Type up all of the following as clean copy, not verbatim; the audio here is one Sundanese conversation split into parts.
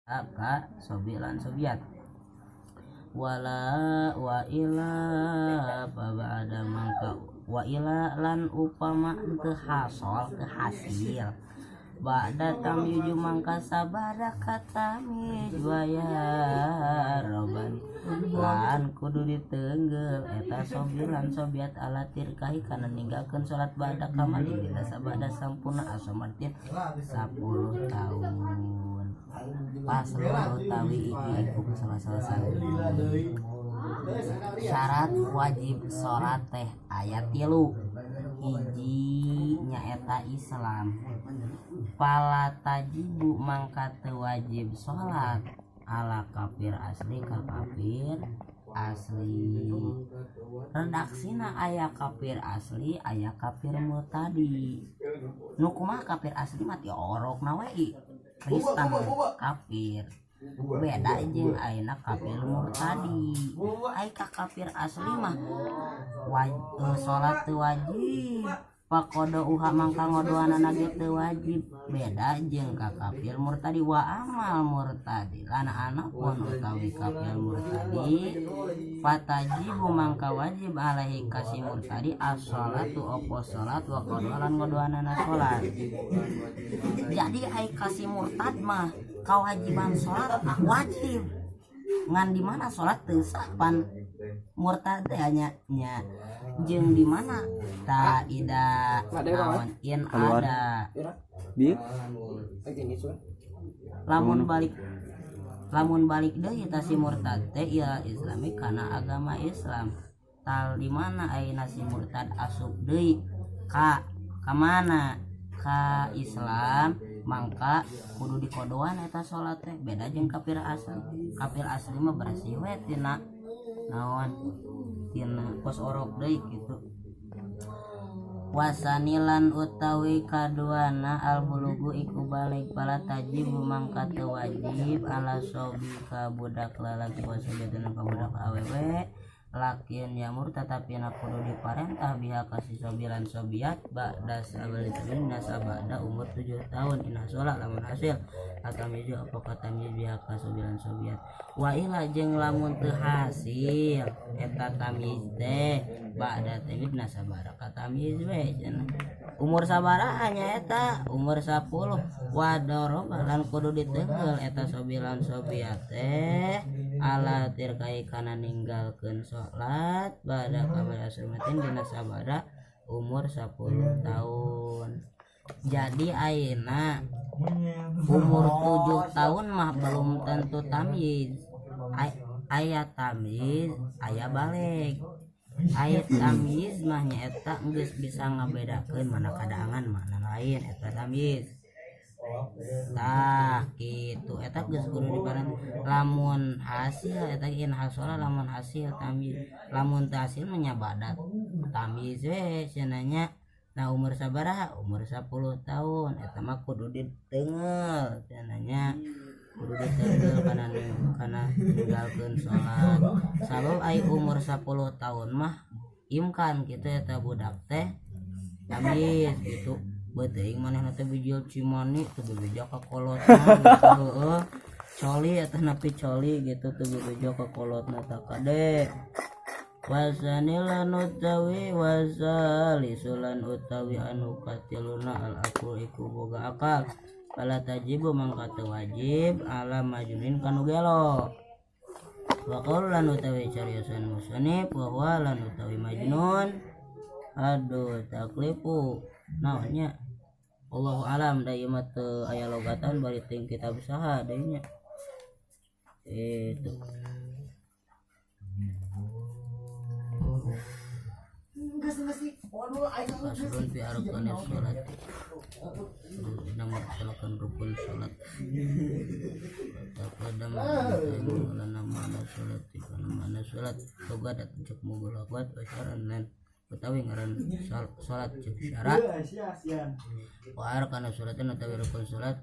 Ka sobi lan sobiat wala wa ila ba'da mangka wa ila lan upama teu hasol teu hasil ba'da tamyuju mangka sabada katamij waya roban lan kudu ditenggel eta sobi lan sobiat ala tirkahi kana ninggalkeun salat ba'da kamali dina sabada sampurna asomartin 10 tahun. Pasal utawi iki iku salah-salah syarat wajib salat teh aya 3. Hiji nyaeta Islam. Fala tajibu mangka teu wajib salat ala kafir asli ka kafir asli. Redaksina aya kafir asli aya kafir murtadi. Nu kumaha kafir asli mah ti orokna we Kristen kafir. Beda jeung ayeuna kafir murtadi. Ai ka kafir asli mah salat teu wajib, faqada uha mangka ngodoanana ge teu wajib. Beda jeung ka kafir murtadi wa amal murtadi lan anak pun utawi kafir murtadi fatajibu mangka wajib alaihi kasi murtadi as-shalatu apa salat wa qada lan ngodoanana salat. Jadi ai kasi murtad mah kewajiban salat wajib. Ngan di mana salat teu sah pan murtad teh nya nya jeung di mana ta ida naon in ada lamun balik deui ta si murtad teh ila islami kana agama Islam. Tal di mana ayeuna si murtad asup deui ka mana ka Islam mangka kudu dikodoan eta salat teh. Beda jeung kafir asli. Kafir asli mah bersih we tina naon tina kos orok deui kitu. Wasanilan utawi kaduana al bulugu iku balik pala tajibu mangka teu wajib ala sobi ka budak lalaki wa sobiatun ka budak awewe lakin yamur tetapi na kudu diparentah biha kasih sobi lan sobiat ba'da sabali nasabada umur 7 tahun inah sholat lamun hasil atamizu apa katamiz biha kasih sobi lan sobiat wa ila jeung lamun teu hasil eta tamiz teh ba'da tamiz nasabada katamiz we cenah umur sabaraha nya eta umur 10 wadoroba lan kudu diteunggeul eta sobi lan sobiat teh ala tirkai kana ninggalkeun salat ba'da kamal asmatin dina sabada umur 10 tahun. Jadi ayeuna umur 7 tahun mah belum tentu tamyiz. Aya tamyiz, aya balig. Aya tamyiz mah nyaeta geus bisa ngabedakeun mana kadangan mana lain eta tamyiz. Tah kitu eta geus kudu diparentah lamun hasil eta in hasola lamun hasil tamyiz lamun teu hasil mah nya badat tamyiz we cenah nya. Nah umur sabaraha umur 10 tahun eta mah kudu diteunggeul cenah nya kudu diteunggeul kana ninggalkeun salat. Sabab ai umur 10 tahun mah imkan kitu eta budak teh tamyiz gitu. Beuteung manehna teh bijil cimani teu bebeja ka kolotna gitu heueuh. Coli eta napi coli gitu teu bebeja ka kolotna tah kade. Wasanilan utawi wasalisulan utawi anu katiluna al akul iku boga akal. Fala tajibu mangka teu wajib ala majnunin kanu gelo. Wa qaulan utawi cariosan musannif wa huwa lan utawi majnun. Aduh taklifu naonnya Allahu alam da ieu mah teu aya logatan bari teuing kitab saha deui nya. Itu. Faslun fi arkanis sholat. Nomor salakan rukun sholat. Taqaddama lana mana sholat kana mana sholat logat cek mughlabat wa syaran lan utawi ngaran salat cek syarat wa arkana sholatin utawi rukun salat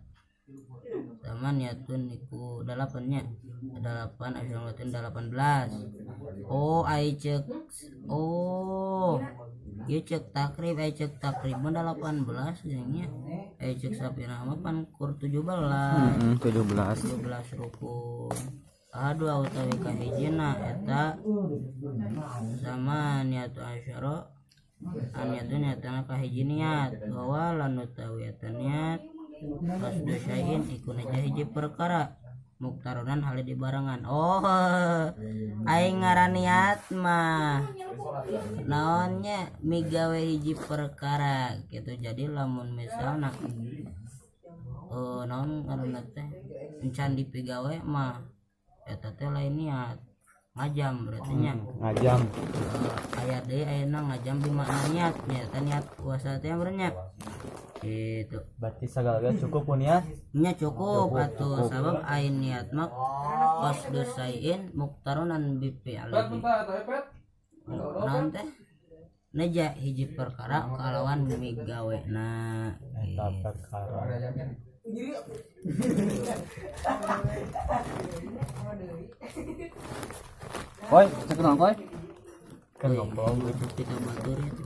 tamaniyatun iku 8 nya 8 asyaratin 18. Oh ai cek oh Ieu cek takrib, aya cek takrib mah 18 nya. Aya cek sapina mah pan kur 17. 17. 17 rukun. Aduh utawi kahijina eta sama niat asyara aniatu niatana kahiji niat bahwa lan utawi eta niat qasdu syai'in iku neja hiji perkara muktaronan hale dibarengan. Oh, aing ngaran niat mah naonnya migawe hiji perkara gitu. Jadi lamun misalna naon ngaranna teh encan dipigawe mah eta teh lain niat ngajam berarti nya. Ngajam. Aya deui ayeuna ngajam di makna niat nyata niat puasa teh nya gitu. Berarti segala cukup pun ya. Nya cukup atuh sabab ain niat mah qasdu syai'in muktaronan bi fi'lihi naon teh neja hiji perkara kalawan migawena. Eta perkara. Koi, cek kenal koi. Kan ngobrol gitu kita batur itu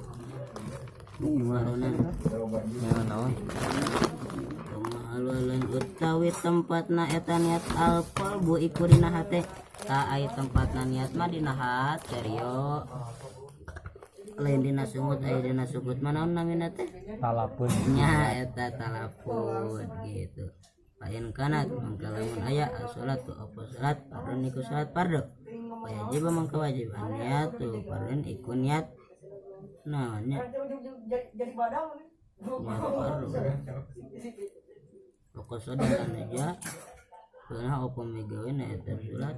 muktaronan Ya naon. Kumaha utawi tempatna eta niat alqalbu iku dina hate. Ta ai tempatna niat mah dina hate rio. Lain dina sungut, ai dina sungut mah naon namina teh? Talapun. Nya eta talapun gitu. Fa in kanat mangka lamun aya salatu apa salat fardun iku salat fardu. Wajib mangka wajib niatu fardun iku niat naonnya? Niat fardu. Pokok dan aja karena apa megawe na eta surat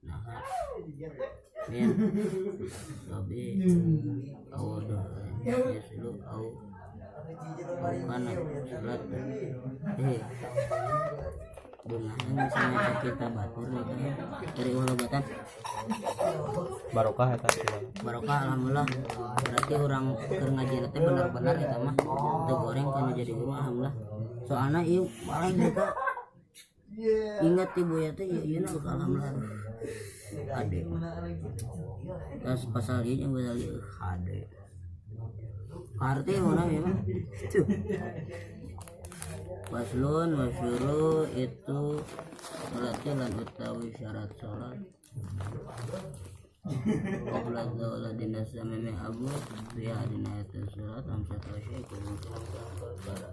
nah min sabi awodo yaslu au kana surat bunga misalnya kita batur ya dari ulobatan Barokah eta. Barokah alhamdulillah. Berarti orang keur ngaji teh bener-bener eta mah teu goreng kana jadi guru alhamdulillah. Soalna ieu paling juga ingat ibu ya teh ieu na alhamdulillah. Ade. Terus pasal ieu jeung pasal ieu ade. Karti mana ya mah? Faslun wasyuru itu salatnya lan utawi syarat salat. Qabla zawala dina sameme abu biha dina eta surat amsat wasya iku perkara.